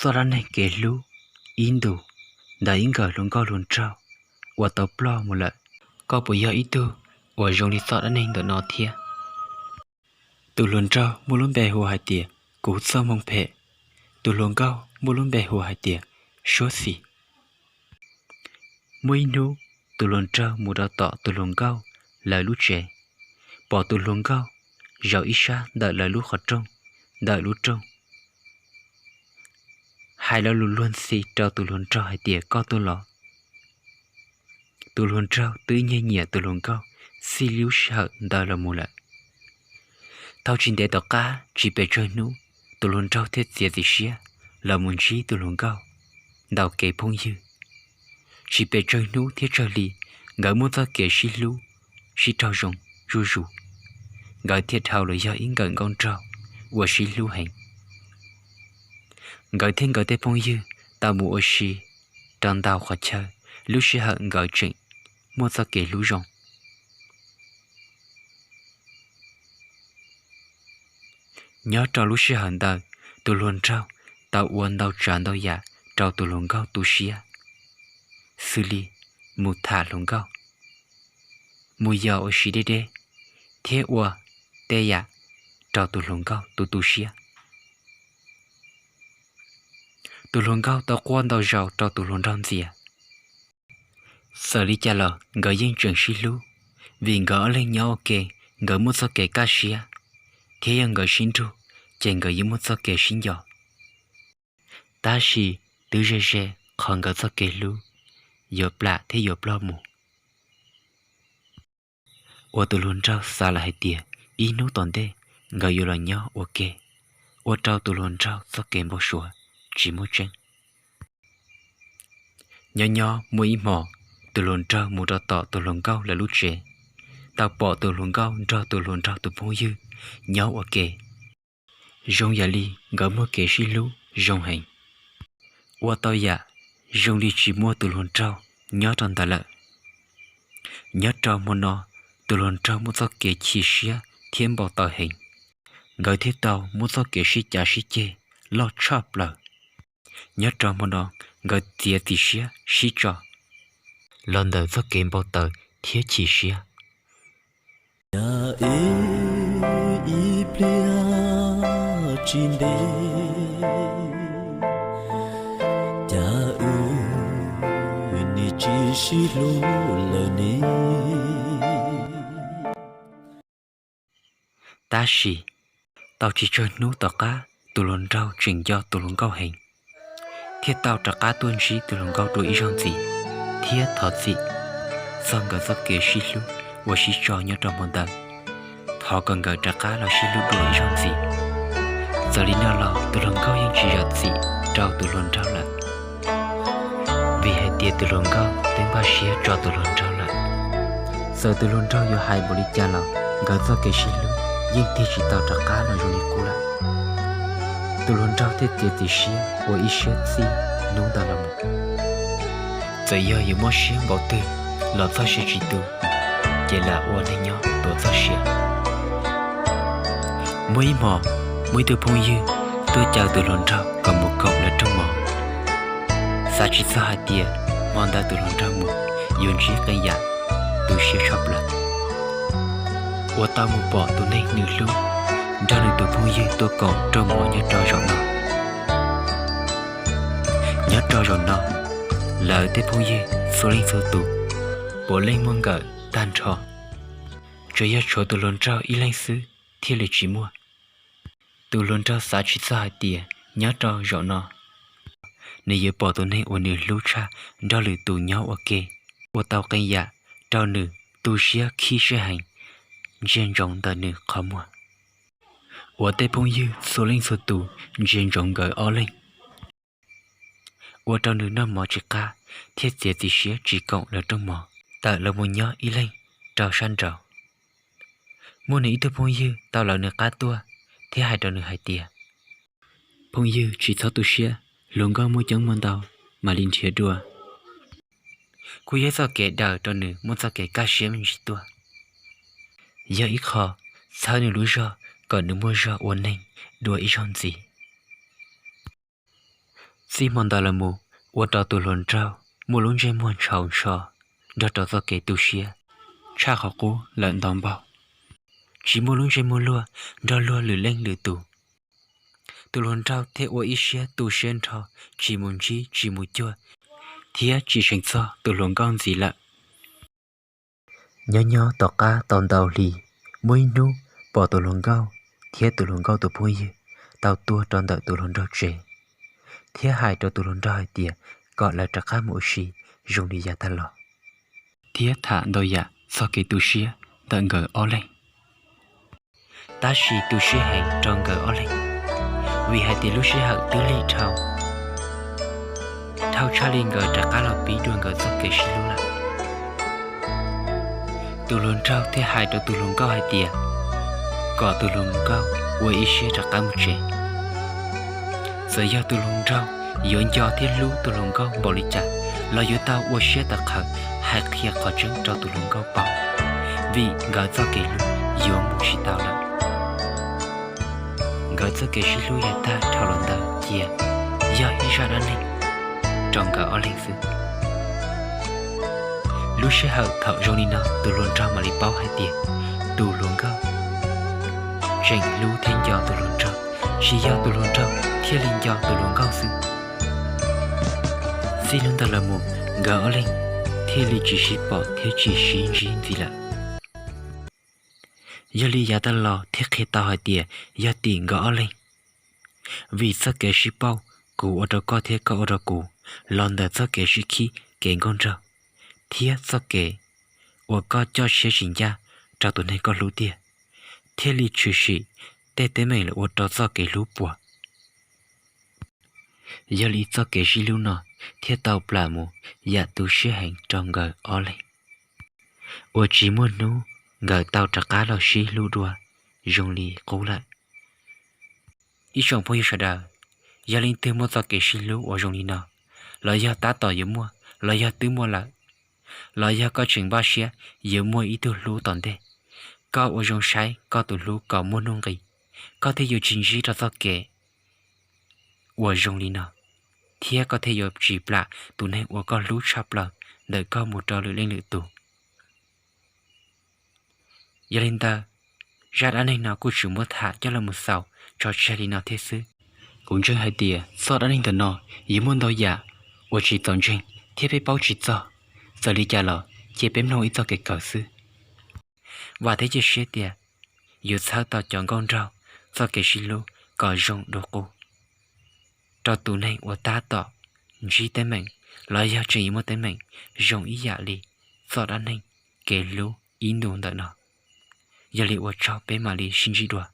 txoj dab neeg kev hlub ib ntus ntawm ib nkawm hluas nkauj hluas nraug uas tau ploj mus lawm. Koj puas yog ib tug uas zoo li txoj dab neeg ntawm no thiab? Tus hluas nraug muaj lub npe hu hais tias Kuv Txoj Hmoo Phem. Tus hluas nkauj muaj lub npe hu hais tias Suab Xis. Muaj ib hnub, tus hluas nraug mus rau tom tus hluas nkauj lawv lub tsev, pom tus hluas nkauj zaum ib sab ntawm lawv lub qhov rooj, ntawm lub rooj, hais lo lus luag ntxhi rau tus hluas nraug hais tias, Koj tuaj los. Tus hluas nraug twb nyiag nyiam tus hluas nkauj txij lub sij hawm ntawd los mus lawm. Tau tsis ntev tom qab, tsis pes tsawg hnub, tus hluas nraug thiaj txiav txim siab los mus ntsib tus hluas nkauj ntawm kev phooj ywg. Tsis pes tsawg hnub thiab tsawg hli, nkawd muaj txoj kev sib hlub, sib raug zoo zuj zus. Nkawd thiaj dhau los yog ib nkawm nkauj nraug uas sib hlub heev. Nkawd thiab nkawd tej phooj ywg tau mus ua si rau ntau qhov chaw, lub sij hawm nkawd tseem muaj txoj kev hlub zoo. Nyob rau lub sij hawm ntawd, tus hluas nraug tau ua ntau tsav ntau yam rau tus hluas nkauj tu siab, xws li mus tham hluas nkauj, mus yos ua si deb deb, thiab ua tej yam rau tus hluas nkauj tu tu siab. Tus hluas nkauj tau quaj ntau zaus rau tus hluas nraug ntxias. Txawm li cas los nkawd yeej tseem sib hlub, vim nkawd ob leeg nyob ua ke, nkawd muaj txoj kev kaj siab, thiab yog nkawd sib nrug, ces nkawd yeej muaj txoj kev sib nco. Tab sis twb ze ze qhov nkawd txoj kev hlub yuav plam thiab yuav ploj mus. Uas tus hluas nraug xav lawm hais tias ib hnub tom ntej nkawd yuav los nyob ua ke, ua rau tus hluas nraug txoj kev npau suav tsis muaj tseeb. Nyob nyob muaj ib hmos, tus hluas nraug mus rau tom tus hluas nkauj lawv lub tsev, tau pom tus hluas nkauj nrog tus hluas nraug tus phooj ywg nyob ua ke, zoo yam li nkawd muaj kev sib hlub zoo heev. Ua tau yam zoo li tsis muaj tus hluas nraug nyob rau ntawd lawm. Nyob rau hmo no, tus hluas nraug muaj txoj kev chim siab thiab npau taws heev, nkawd thiaj tau muaj txoj kev sib cav sib ceg loj tshaj plaws. Nyob rau hmo no, nkawd txiav txim siab sib tso los ntawm txoj kev npau taws thiab chim siab. Cas wb ib pliag tsis ntev, cas wb nim tsis sib hlub lawm ne? Tab sis, tau tsis tsawg hnub tom qab tus hluas nraug tseem nco tus hluas nkauj heev, thiaj tau rov qab tuaj ntsib tus hluas nkauj dua ib zaug ntxiv, thiab thov txim txog nkawd txoj kev sib hlub uas sib tso nyob rau hmo ntawd. Thov kom nkawd rov qab los sib hlub dua ib zaug ntxiv. Txawm li no los tus hluas nkauj yeej tsis zam txim rau tus hluas nraug lawm, vim hais tias tus hluas nkauj twb npaj siab tso tus hluas nraug lawm. Txawm tus hluas nraug yuav hais npaum li cas los nkawd txoj kev sib hlub yeej tig tsis tau rov qab los zoo li qub lawm. Tus hluas nraug thiaj txiav txim siab ua ib siab txij hnub ntawd los mus. Txawm yog yuav mob siab npaum twg los txoj sia tsis tu, ces lam ua neej nyob tuav txoj sia. Muaj ib hmos, muaj ib tug phooj ywg tuaj caw tus hluas nraug kom mus koom lawv rooj mov. Xav tsis txog hais tias hmo ntawd tus hluas nraug mus yuav ntsib qee yam tu siab tshaj plaws, uas tau mus pom tus neeg nws hlub nrog nws tus phooj ywg tuaj koom rooj mov nyob rau zaum no. Nyob rau zaum no, lawv tej phooj ywg txhua leej txhua tus puav leej muaj nkawm tag nrho, tsuas yog tshuav tus hluas nraug ib leeg xwb thiaj li tsis muaj. Tus hluas nraug xav tsis txog hais tias nyob rau zaum no, nws yuav pom tus neeg uas nws hlub tshaj nrog lwm tus nyob ua ke, ua tau qee yam rau nws tu siab khib siab heev, ntsia ntsoov ntawm nws qhov muag. Uas tej phooj ywg txhua leej txhua tus ntsia ntsoov nkawd ob leeg, ua rau nws noj mov tsis qab, thiaj txiav txim siab tsis koom lawv rooj mov, tawm los mus nyob ib leeg rau sab nraud. Muaj nws ib tug phooj ywg tau lawv nws qab tuaj, thiab hais rau nws hais tias, Phooj ywg, tsis txhob tu siab, hluas nkauj muaj coob muaj ntau, mam li nrhiav dua. Kuj yog txoj kev daws rau nws muaj txoj kev kaj siab me ntsis tuaj, yog ib qho txhawb nws lub zog kom nws muaj zog ua neeg dua ib zaug ntxiv. Txij hmo ntawd los mus ua rau tus hluas nraug muaj lub ntsej muag ntshaus ntsho nrog rau txoj kev tu siab tshaj qhov qub lawm ntau npaug, tsis muaj lub ntsej muag luag nrog luag lwm leej lwm tus. Tus hluas nraug thiaj ua ib siab tu siab nrho, tsis mus ntsib tsis mus cuag, thiab tsis seev txog tus hluas nkauj ntxiv lawm. Nyob nyob tom qab tau ntau hli, muaj ib hnub pom tus hluas nkauj thiab tus hluas nkauj tus phooj ywg tau tuaj rau ntawm tus hluas nraug tsev, thiab hais rau tus hluas nraug hais tias kom lawv rov qab mus ua si zoo li yav tag los, thiab tham ntau yam txog kev tu siab ntawm nkawd ob leeg. Tab sis tu siab heev rau nkawd ob leeg, vim hais tias lub sij hawm twb lig dhau, dhau tshaj li nkawd rov qab los pib dua nkawd txoj kev sib hlub lawm. Tus hluas nraug thiaj hais rau tus hluas nkauj hais tias kom tus hluas nkauj ua ib siab rov qab mus tsev. Txawm yog tus hluas nraug yuav nco thiab hlub tus hluas nkauj npaum li cas los yuav tau ua siab tawv qhawv hais qhia qhov tseeb rau tus hluas nkauj paub, vim nkawd txoj kev hlub yuav mus tsis tau lawm. Nkawd txoj kev sib hlub yav tag dhau los ntawd cia yog ib zaj dab neeg rau nkawd ob leeg xwb. Lub sij hawm thaum zoo li no tus hluas nraug mam li paub hais tias tus hluas nkauj tseem hlub thiab nco tus hluas nraug, tsis yog tus hluas nraug thiaj li nco tus hluas nkauj xwb. Txij hnub ntawd los mus nkawd ob leeg thiaj li tsis sib pom thiab tsis sib ntsib ntxiv lawm. Yog li yav tag los thiaj qhia tau hais tias yog tim nkawd ob leeg, vim txoj kev sib pauj, kuv ua rau koj thiab koj ua rau kuv, los ntawm txoj kev sib khib kev nkauj nraug, thiab txoj kev uas koj coj siab tsis ncaj rau tus neeg koj hlub tiag, thiaj li tshwm sim tej teeb meem los ua rau txoj kev hlub puas. Yog li txoj kev sib hlub no thiaj tau plam mus yam tu siab heev rau nkawd ob leeg, uas tsis muaj hnub nkawd tau rov qab los sib hlub dua zoo li qub lawm. Ib tsoom phooj ywg sawv daws, yog leej twg muaj txoj kev sib hlub uas zoo li no, los yog tab tom yuav muaj los yog twb muaj lawm, los yog koj tseem npaj siab yuav muaj ib tug hlub tom ntej, koj ua zoo saib koj tus hlub kom muaj nuj nqis, koj thiaj yuav tsis ntsib rau txoj kev uas zoo li no, thiab koj thiaj yuav tsis plam tus neeg uas koj hlub tshaj plaws ntawm koj mus rau lwm leej lwm tus. Yog li ntawd, zaj dab neeg no kuj tsuas muab tham coj los mus xaus tso tseg li no thiab xwb. Kuv ntseeg hais tias txoj dab neeg ntawm no yuav muaj ntau yam uas tsis txaus ntseeg thiab peb paub tsis txog, txawm li cas los cia peb mloog ib txoj kev kawm xwb. Vam thiab cia siab tias yuav txhawb tau cov nkauj nraug txoj kev sib hlub kom zoo dua qub rau tus neeg uas tab tom ntsib teeb meem los yog tseem yuav muaj teeb meem zoo ib yam li txoj dab neeg kev hlub ib ntus ntawm no. Yog li ua tsaug, peb mam li sib ntsib dua.